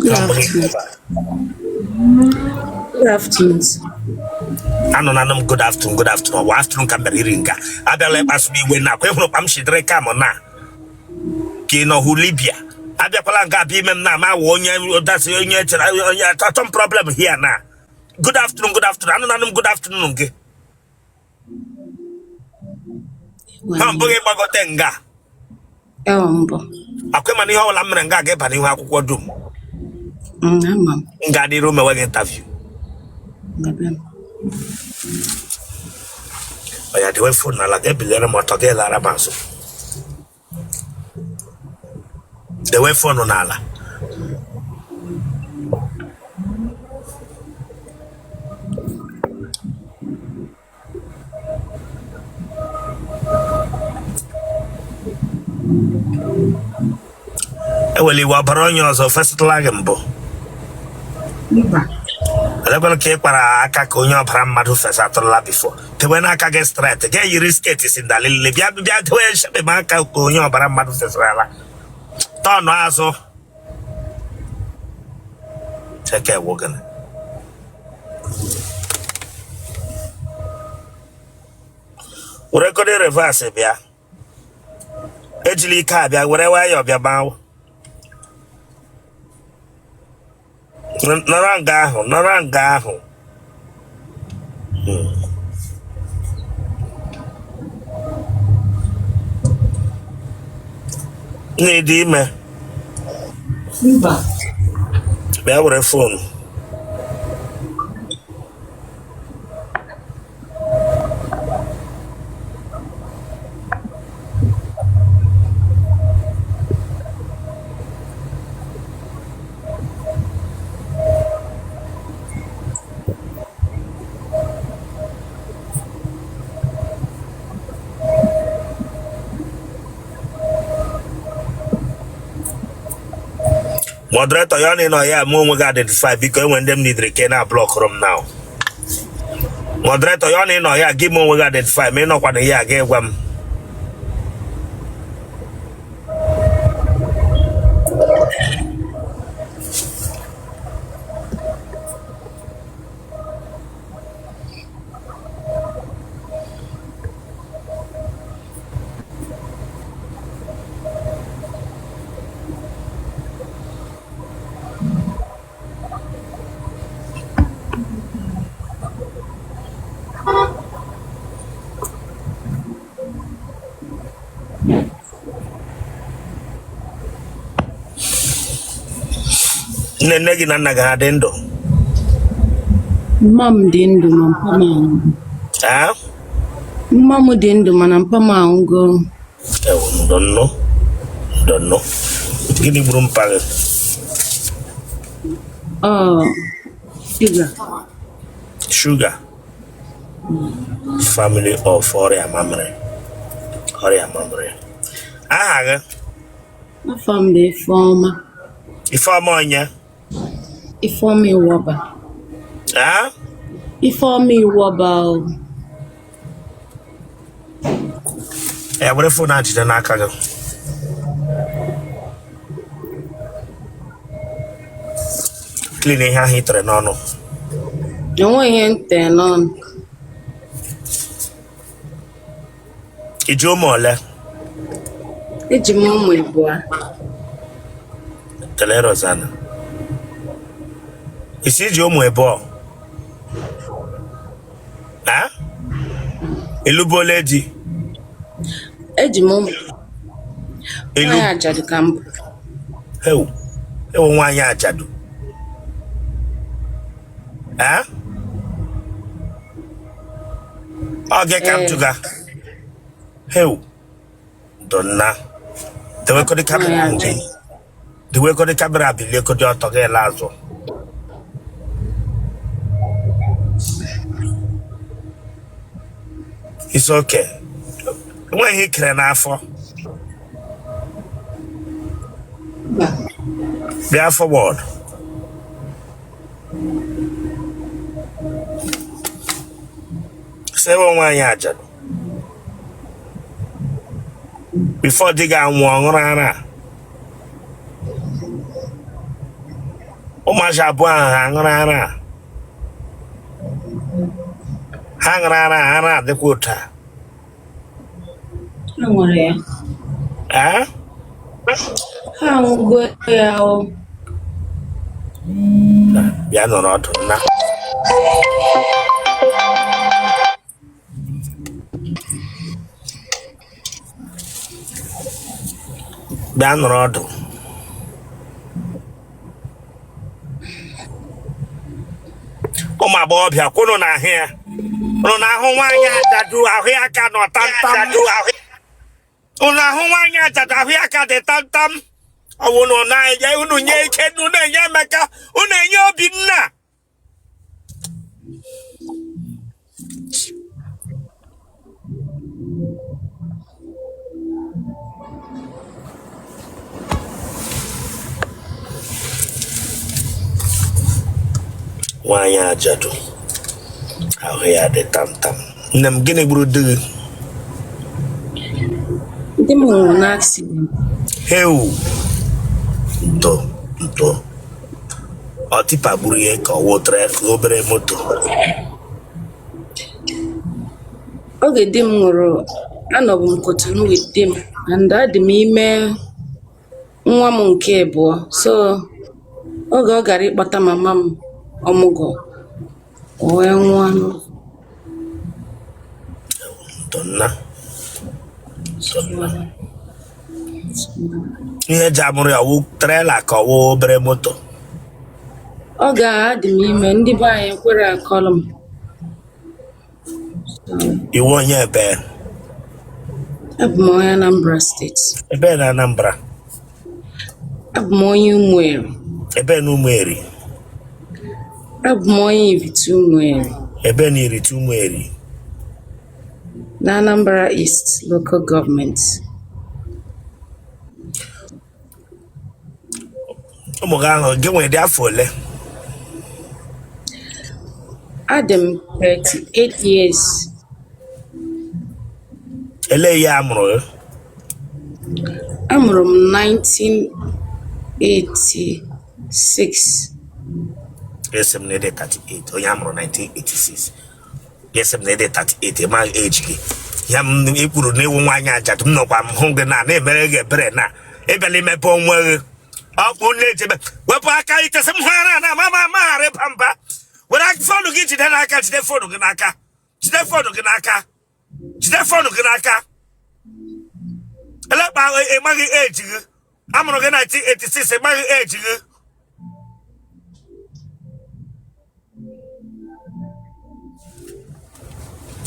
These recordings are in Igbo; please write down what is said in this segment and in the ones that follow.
Good afternoon. Good afternoon, sir. Anọ na m good afternoon, good afternoon. Ọwa afternoon ka m bịara iri nga abịala ịkpasu m iwe na akwa ịhụrụ kpa m shidere kam na ka ị nọ hụ Libya abịakwala nga abịa ime m na ama awụ onye dasị onye chere onye achọ m problem here na good afternoon, good afternoon. Anọ na m good afternoon gị ha mbụghị gbagote nga Ewa mbụ. Akwa mana ihe ọbụla m mere nga ga-eba n'ihu akwụkwọ dum. Ama m. Nga dịrị mewe gị interview. Bebe m. Ọ ya dewe phone n'ala ga ebiliere m ọtọ gị lara m azụ dewe phone n'ala. Ewela iwe, ọbara onye ọzọ fesatụla gị mbụ? Mba. Elekwala ka ị kpara aka ka onye ọbara mmadụ fesatụrụla before. Tewe n'aka gị straight, ga yiri skirt si ndalilile bịa bịa tewe shebe m aka ka onye ọbara mmadụ fesarala. Tọnụ azụ cheke ewu gịnị? Were kode reverse bịa, ejila ike abịa, were nwayọọ bịa gbaa nọrọ nga ahụ, nọrọ nga ahụ. Na ị dị ime? Mba. Bịa were phone. Moderator ya na ị nọ ya mee onwe gị identify, biko. Enwe ndị m nidiri ka ị na-ablọkụrụ m now. Moderator ya na ị nọ ya gị mee onwe gị identify, ma ị nọkwa na ya ga gwa m. Nne nne gị na nna gị ha dị ndụ? Mma m dị ndụ ma mpa m anwụgo. Ah? Mma m dị ndụ mana mpa m anwụgo. Ewo, ndo ndo ndo. Gịnị gburu mpa gị? Ọ shuga. Shuga. Family of ọrịa mamịrị, ọrịa mamịrị. Aha gị? Afa m bụ Ifeọma. Ifeọma onye? Ifeọma Iwọba. Ah? Ifeọma Iwọba o. Ya were phone a jide n'aka gị. Clean ihe ahụ ị tere n'ọnụ. Enweghị ihe m tere n'ọnụ. I ji ụmụ ole? Eji m ụmụ ịbụa. Tele Rosanna. Ị sị i ji ụmụ ịbụọ? Ha? Ị lụbuola di? Eji m ụmụ. Elu. Nwaanyị ajadu ka m bụ. Ewu. Ewu nwaanyị ajadu. Ha? Ọ gị ka m Ee. jụga. Ewu. Donna. Dewekọdị camera Nwaanyị ndị. ajadu. Dewekọdị camera, biliekọdị ọtọ gị ele azụ. It's okay. Enweghị ihe i kere n'afọ. Mba. Bịa forward. Sị ị wụ nwaanyị ajadu. Before di gị anwụọ, ọ ṅụrụ ara? Ụmụazị abụọ ahụ ha ṅụrụ ara? Ha ṅụrụ ara? Ara adịkwa otu a? Ha ṅụrụ ya. Ee? Ha aṅụgo ya o. Bịa nọrọ ọdụ nna. Bịa nọrọ ọdụ. Ụmụ agbọghọbịa kwụnụ n'ahụ ya. Ụnụ na-ahụ nwaanyị ajadu ahụ ya ka nọ tamtam. Ụnụ ahụ nwaanyị ajadu ahụ ya ka dị tamtam. Ọ bụ ụnụ na-enye unu nye ike, unu enye Emeka, unu enye Obinna. Nwaanyị ajadu ahụ ya dị tamtam. Nne m, gịnị gburu di gị? Di m nwụrụ n'accident. Heu, ndo ndo. Ọ tipper gburu ya ka ọ wụtara obere moto? Oge di m nwụrụ, anọbụ m Cotonou with di m and adị m ime nwa m nke abụọ. So oge ọ gara ịkpọta mama m ọmụgwọ, o wee nwụọ. Ndo nna. Ihe ji amụrụ ya wụ trailer ka ọ wụ obere moto? Oge a adị m ime, ndị be anyị ekwere akọlụ m. Ị wụ onye ebe? Abụ m onye Anambra steeti. Ebe na Anambra? Abụ m onye Ụmụeri. Ebe na Ụmụeri? Abụ m onye Ivite Ụmụeri. Ebe na Irite Ụmụeri? Na Anambra East Local Government. Ụmụ gị ahụ gị nwere dị afọ ole? Adị m 38 years. Elee ihe a mụrụ gị? Amụrụ m 1986. Esi m na ị dị 38, onye a mụrụ 1986. Esi m na ị dị 38, ị maghị age gị. Ya m ị kwuru na ị wụ nwaanyị ajadu, m nọkwa m hụ gị na na-emere gị ebere na ịbịala imepe onwe gị ọkpụ na-echebe. Wepụ aka itesị m hụ ara na ma ma ma ghara ịba mba. Were phone gị jide n'aka, jide phone gị n'aka, jide phone gị n'aka, jide phone gị n'aka. Elekpa ị maghị age gị. A mụrụ gị 1986, ị maghị age gị.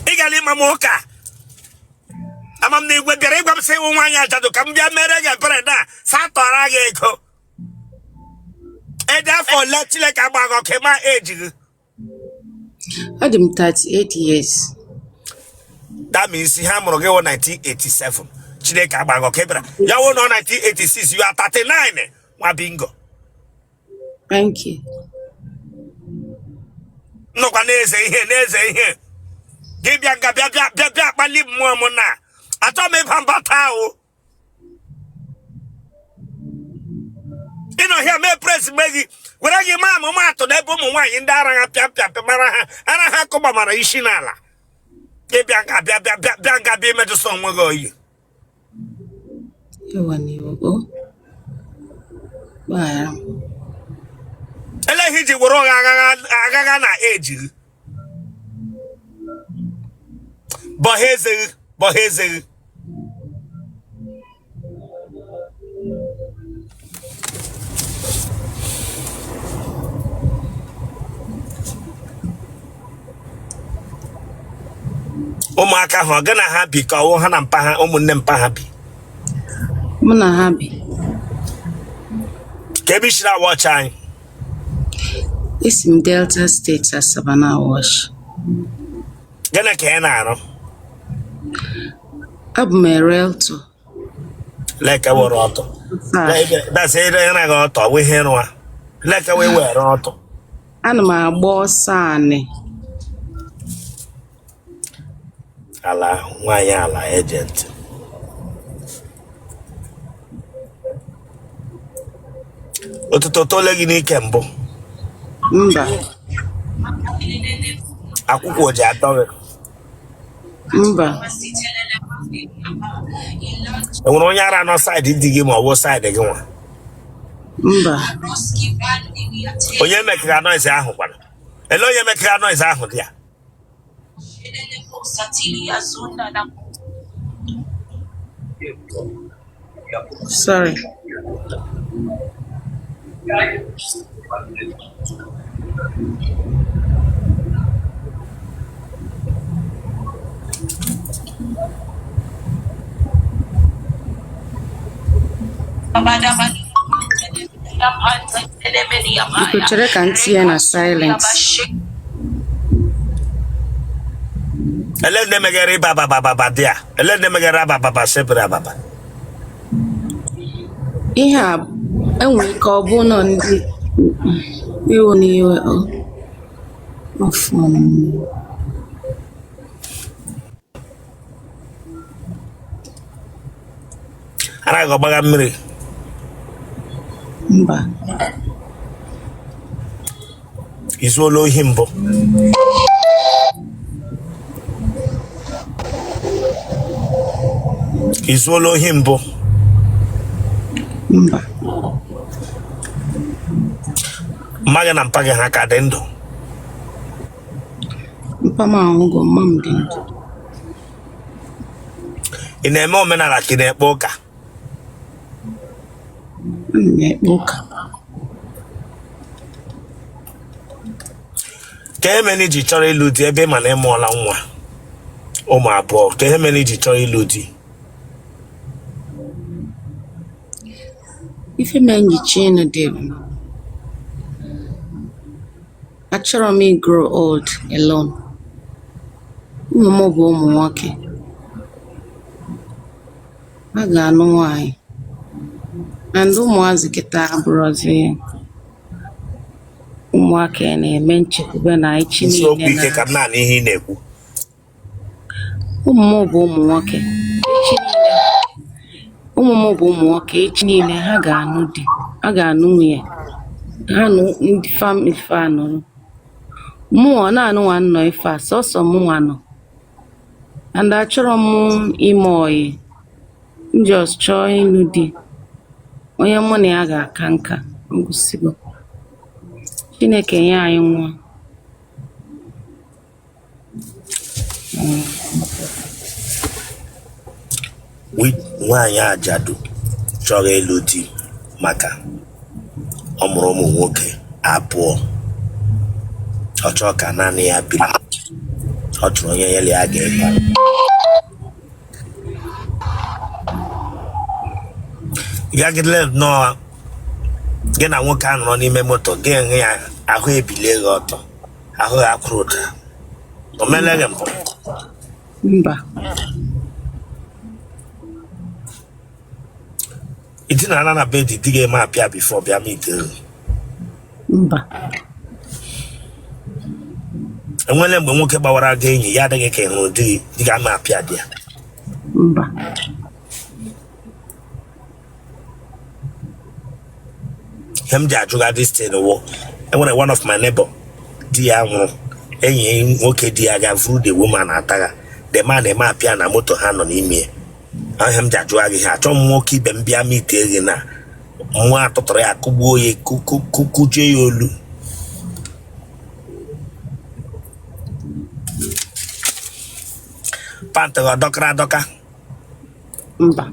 Ị gara ịma m ụka ama m na igwe bịara ịgwa m sị ị wụ nwaanyị ajadu ka m bịa mere gị ebere na sa tọrọ gị ego. Ị dị afọ ole? Chineke agba gị ọkụ, ị ma age gị? Adị m 38 years. That means ihe a mụrụ gị wụ 1987. Chineke agba gị ọkụ ebere ya wụ na 1986, you are 39. Nwa bingo. Thank you. Nọkwa na-eze ihe na-eze ihe gị bịa nga bịa bịa bịa bịa akpali mmụọ m na achọ m ịba mba taa o. Ị nọ hịa mee press mgbe gị were gị maa amụmatụ n'ebe ụmụ nwaanyị ndị ara ha pịa pịa pịa mara ha ara ha kụgbamara isi n'ala. Gị bịa nga bịa bịa bịa bịa nga bịa imejụsa onwe gị oyi. Ewa n'iwe o. Gbaghara m. Ele ihe iji were ụgha agagha na age gị? Bọha eze gị, bọha eze gị. Ụmụaka ahụ, ọ gị na ha bi ka ọ wụ ha na mpa ha, ụmụnne mpa ha bi? Mụ na ha bi. Kee ebe i shiri awatch anyị? Esi m Delta steeti, Asaba na-awatch. Gịnị ka ị na-arụ? Abụ m a realtor. Leke were ọtọ dasị ịraghị ọtọ wee ihe rụa leke wee were ọtọ. Ana m agba ọsọ anị. Ala nwaanyị ala agent. Otuto tole gị n'ike mbụ? Mba. Akwụkwụ o ji atọ gị? Mba. Enwere onye ara nọ side di gị ma ọ bụ side gị nwa? Mba. Onye mekara noise ahụ kwanụ? Ele onye mekara noise ahụ dị ya? Sorry. Biko chere ka m tinye na silent. Ele ndị megara ịba babababa dị a? Ele ndị megara abababa sepụrụ ababa? Ihe a enwere ike ọ bụ nọ ndị iwe n'iwe ọ ọfụ. Ara gị ọgbaga mmiri? Mba. I zuola ohi mbụ? I zuola ohi mbụ? Mba. Mma gị na mpa gị ha ka dị ndụ? Mpa m anwụgo, mma m dị ndụ. Ị na-eme omenala ka ị na-ekpe ụka? Ana m ekpe ụka. Ka ihe mere i ji chọrọ ịlụ di ebe ị ma na ị mụọla nwa ụmụ abụọ? Ka ihe mere i ji chọrọ ịlụ di? Ife mere m ji chọọ ịnụ di bụ achọrọ m grow old alone. Ụmụ m bụ ụmụ nwoke. Ha ga-anụ nwaanyị. And ụmụazị kịta abụrọzi ụmụaka a na-eme nchekwube na echi Isiokwu niile ike na ka m na-anụ ihe ị na-ekwu. Ụmụ m bụ ụmụ nwoke. Echi niile ụmụ m bụ ụmụ nwoke, echi niile ha ga-anụ di, ha ga-anụ nwunye, ha nụ ndị family fa nụrụ. Mụnwa naanị nwa nọ ife a, sọsọ mụnwa nọ. And achọrọ m ime ọyị. M just chọọ ịnụ di, onye mụ na ya ga-aka nka, ngwụsịgo. Chineke nye anyị nwa. Nwaanyị ajadu chọrọ ịlụ di maka ọ mụrụ ụmụ nwoke abụọ, ọ chọọ ka naanị ya biri, ọ chọrọ onye ya na ya ga-ebe. Gagidele nnọọ gị na nwoke a nọrọ n'ime moto gị hụ ya, ahụ ebilie gị ọtọ, ahụ ya akwụrụ ụda, o meela gị mbụ? Mba. I dinara na bed di gị eme appear before bịa meet gị? Mba. Enwele mgbe nwoke gbawara gị enyi ya adịghị ka ị hụrụ di gị, di gị ama appear di ya? Mba. Ihe m ji ajụga this thing wụ, enwere one of my neighbor di ya nwụrụ, enyi nwoke di ya ga vuru the woman atagha, the man eme appear na moto ha nọ n'ime ya. Ihe m ji ajụga gị ihe, achọ m nwoke ibe m bịa meet gị na mmụọ atụtụrụ ya kụgbuo ya, kụjie ya olu. Pant gị ọ dọkara adọka? Mba.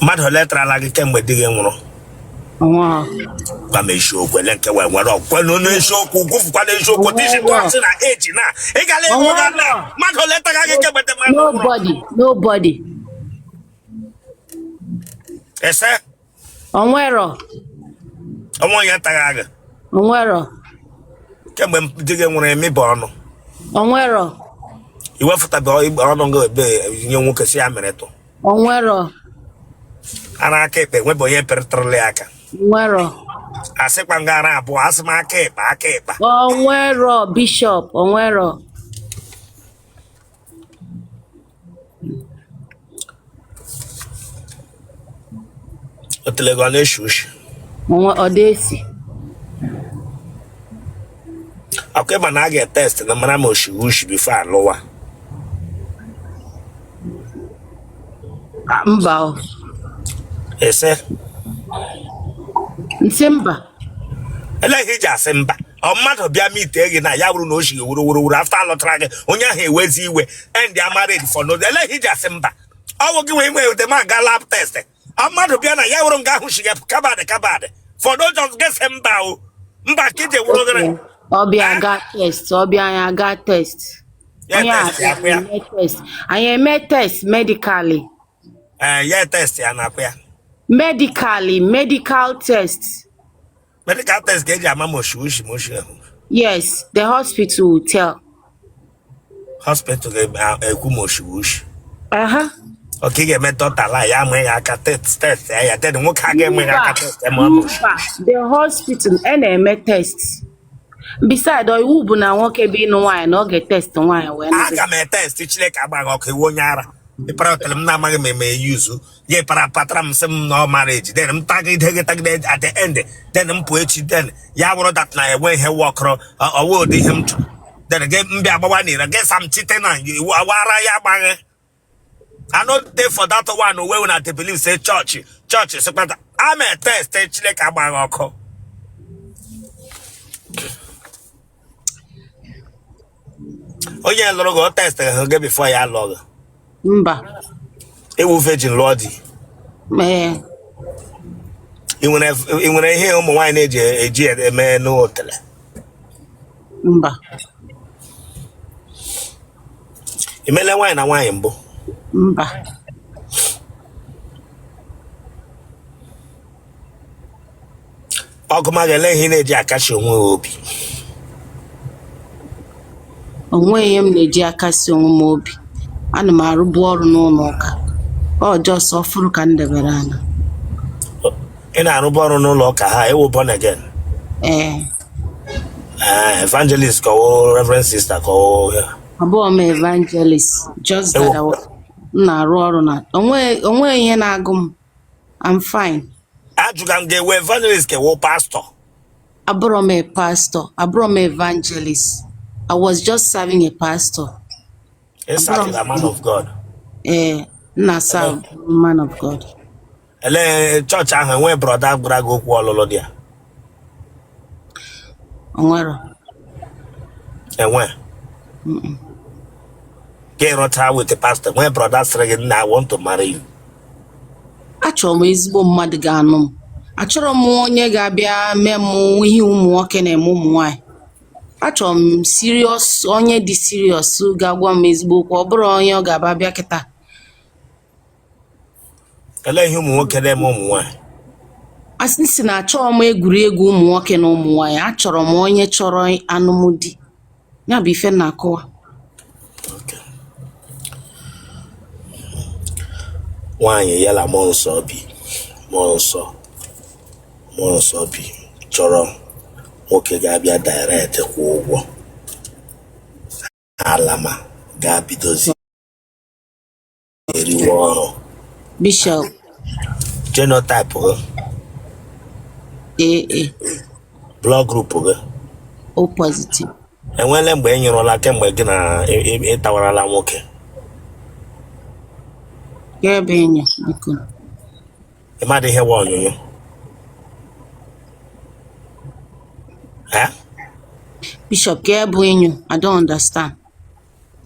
Mmadụ ole tarala gị kemgbe di gị nwụrụ? Nwa. Gwa m eziokwu, ele nke wee nwere ọkwụkwe n'ọnụ eziokwu, gwufukwa n'eziokwu, tisi tụasị na eji na ị gara ịhụ ga na mmadụ ole tara gị kemgbe di mmadụ nwụrụ? Nobody, nobody. Ese? Onwero. Onwe onye tara gị? Onwero. Kemgbe di gị nwụrụ, emebe ọnụ? Onwero. I wefụtabe ọnụ gị ebe nye nwoke si ya mere tụ? Onwero. Ara aka ekpe nwebe onye pịrịtụrụla ya aka? Onwero. Asịkwa m gị ara abụọ, asị m aka ekpe, aka ekpe. Onwero, Bishop, onwero. Otele gị ọ na-eshi ushi? Onwe ọ dị esi. Ọkwa ịma na a ga-etest na mara ma oshi ushi before alụwa. Ah, mba o. Ese? Nsị mba. Elee ihe iji asị mba? Ọ mmadụ bịa meet gị na ya bụrụ na o shighi wuru wuru wuru, after alụtara gị, onye ahụ ewezi iwe end ya marriage for no. Elee ihe iji asị mba? Ọ bụ gị wee nwee the man ga lab test. Ọ mmadụ bịa na ya wụrụ nga ahụ shighi kabadị kabadị for no just gị sị mba o. Mba ka iji wuru gịrị. Ọbịa ga test, ọbịa anyị aga test. Ya Onye test ya abịa kwa ya. eme test. Anyị eme test medically. Ee, ya test ya na-akwa ya. Medically, medical test. Medical test ka eji ama ma oshi ushi ma oshi ahụ. Yes, the hospital will tell. Hospital ga-ekwu ma oshi ushi. Aha. Oke ị ga-eme dọta la ya ama ya aka test test ya then nwoke a ga-enwe ya aka Mba, test ma ọ bụ oshi. mba, the hospital e na-eme test. Beside, ọ iwu bụ na nwoke bụ ịnụ nwaanyị na ọ ga-etest nwaanyị wee nụ Aga m etest. Chineke agbaghị ọkụ, iwe onye ara ịpara hotel m na-amaghị m eme yuzu ya ịpara patara m sị m na ọ marriage, then m tagide gị tagide, at the end then m pụọ echi, then ya bụrụ that na enwe ihe wọkọrọ ọwụ ụdị ihe m chọrọ, then gị mbịa agbawa n'ire gị sam chite na iwu awara ya agbaghị. I no dey for that one wey una dey believe say church church sịkpata I'm a test. Chineke agbaghị ọkụ. Onye lụrụ gị, ọ test gị before ya lụọ gị? Mba. Ịwụ virgin lụọ di? Ee. Ị nwere ihe ụmụ nwaanyị na-eji eji eme n'otele? Mba. Ị meela nwaanyị na nwaanyị mbụ? Mba. Ọgụmaga ele ihe ị na-eji akashi onwe gị obi? O nweghị ihe m na-eji akasi onwe m obi. Ana m arụbu ọrụ n'ụlọ ụka. Ọ just ọfụrụ ka m debere anya. Ị na-arụbu ọrụ n'ụlọ ụka ha? Ewu born again? Ee. Ah, evangelist ka ọ reverend sister ka ọ? Abụọ m evangelist, just that Ewo. M na-arụ ọrụ na onwe ihe na-agụ m. I'm fine. Ajụga m ga-ewe evangelist ka ewu pastor. Abụrọ m a pastor, abụrọ m evangelist. I was just serving a pastor. Ịsakịla man of God? Ee, m na-serve man of God. Elee chọọchị ahụ? Enwe brother gwara gị okwu ọlụlụ dị ya? Onwero. Enwe ka ịrụcha with the pastor, nwee brother sịrị gị na I want to marry you? Achọrọ m ezigbo mmadụ ga-anụ m. Achọrọ m onye ga-abịa mee m ihe ụmụ nwoke na-eme ụmụ nwaanyị. Achọrọ m serious, onye dị serious ga-agwa m ezigbo okwu. Ọ bụrụ onye ọ ga-aba bịa kịta. Elee ihe ụmụ nwoke na-eme ụmụ nwaanyị? Asị si na achọrọ m egwuregwu ụmụ nwoke na ụmụ nwaanyị. Achọrọ m onye chọrọ anụmdi ya bụ ife m na-akọwa. Okay. Nwaanyị ya na mmụọ nsọ bi, mmụọ nsọ, mmụọ nsọ bi, chọrọ nwoke ga-abịa direct kwụọ ụgwọ alama ga-bidozi eriwe ọrụ. Bishop. Genotype gị? AA. Blood group gị? O positive. Enweela mgbe ị nyụrụla kemgbe gị na ịtawarala nwoke? Ka ebe enyo, biko? Ị madị ihe wa onyonyo? Eh? Bishop, ka ebe enyo? I don't understand.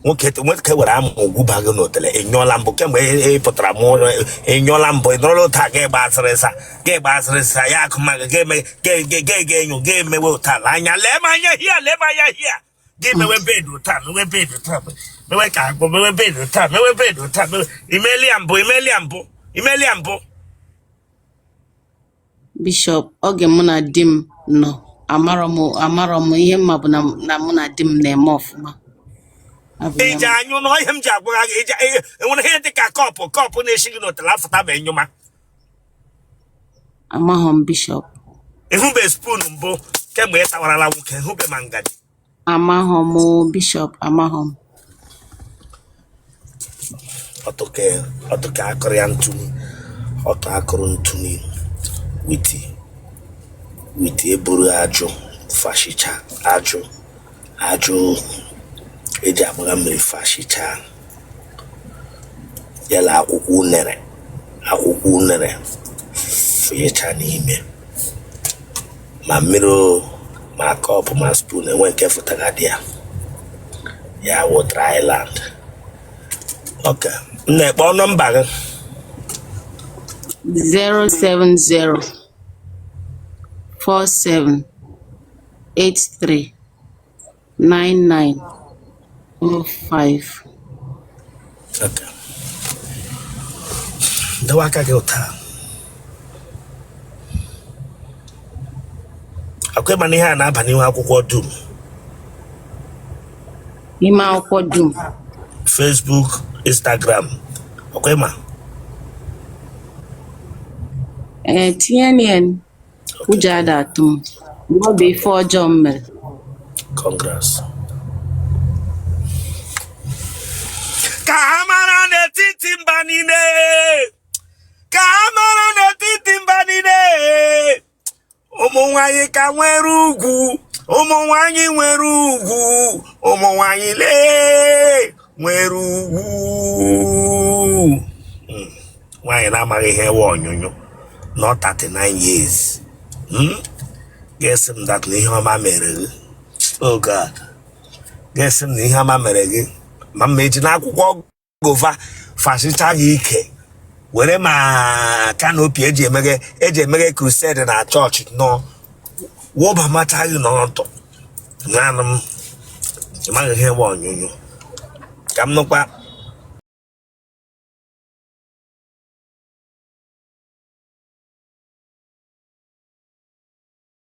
Nwoke nwoke were amụ gwuba gị n'otele, ị nyụọla mbụ kemgbe ị pụtara mụ? Ị nyụọla mbụ? Ị nọrọla ụta ga ịgba asịrịsa ga ịgba asịrịsa ya akụma gị ga-eme ga ga enyo ga emewe ụta la anya, lee m anya hia, lee m anya hia, ga emewe bed ụta, mewe bed ụta, mewe ka agwọ, mewe bed ụta, mewe bed ụta, mewe. Imeli ya mbụ? Imeli ya mbụ? Imeli ya mbụ? Bishop, oge mụ na di m nọ, amarọ m ihe mma bụ na mụ na di m na-eme ọfụma. Abụ ya. Iji anyụ na ihe m ji agwa gị iji enwere ihe dị ka cup cup na-esi gị n'otele afụta ma enyụma? Amaghọ m, Bishop. Ịhụbe spoon mbụ kemgbe ị tawarala nwoke? Hụbe ma ngaji? Amaghọ m o, Bishop, amaghọ m. Ọtụka ọtụka akụrụ ya ntụni, ọtụ akụrụ ntụni. With eburu ajụ fashicha ajụ ajụ eji agbaga mmiri fashicha ya la akwụkwọ unere fụnyecha n'ime ma mmiri o, ma cup ma spoon enwe nke fụtara dị ya ya wụ dry land. Ok, nne, kpọọ nọmba gị. 070 47 83 99 05. Ok, dewe aka gị ụta akwa ịma na ihe a na-aba n'ihu akwụkwọ dum. N'ime akwụkwọ dum. Facebook, Instagram, ọkwa ịma? Ee, tinye na ya. Ụjọ ada atụ m mgbe ọ bụ ife ọjọọ m mere. Congrats. Ka ha mara n'etiti mba niile, ka ha mara n'etiti mba niile, ụmụ nwanyị ka nwere ugwu, ụmụ nwanyị nwere ugwu, ụmụ nwanyị lee nwere ugwu. Nwaanyị na-amaghị ihe wụ ọnyụnyụ nọ 39 years, Ga-esi m that na ihe ọma mere gị. Oh God, ga-esi m na ihe ọma mere gị ma mma eji n'akwụkwọ gova fasicha gị ike were ma canopy eji emeghe crusade na chọọchị nọ wụba mata gị n'ọtọ naanị m. Ịmaghị ihe bụ ọnyụnyụ ka m nụkwa.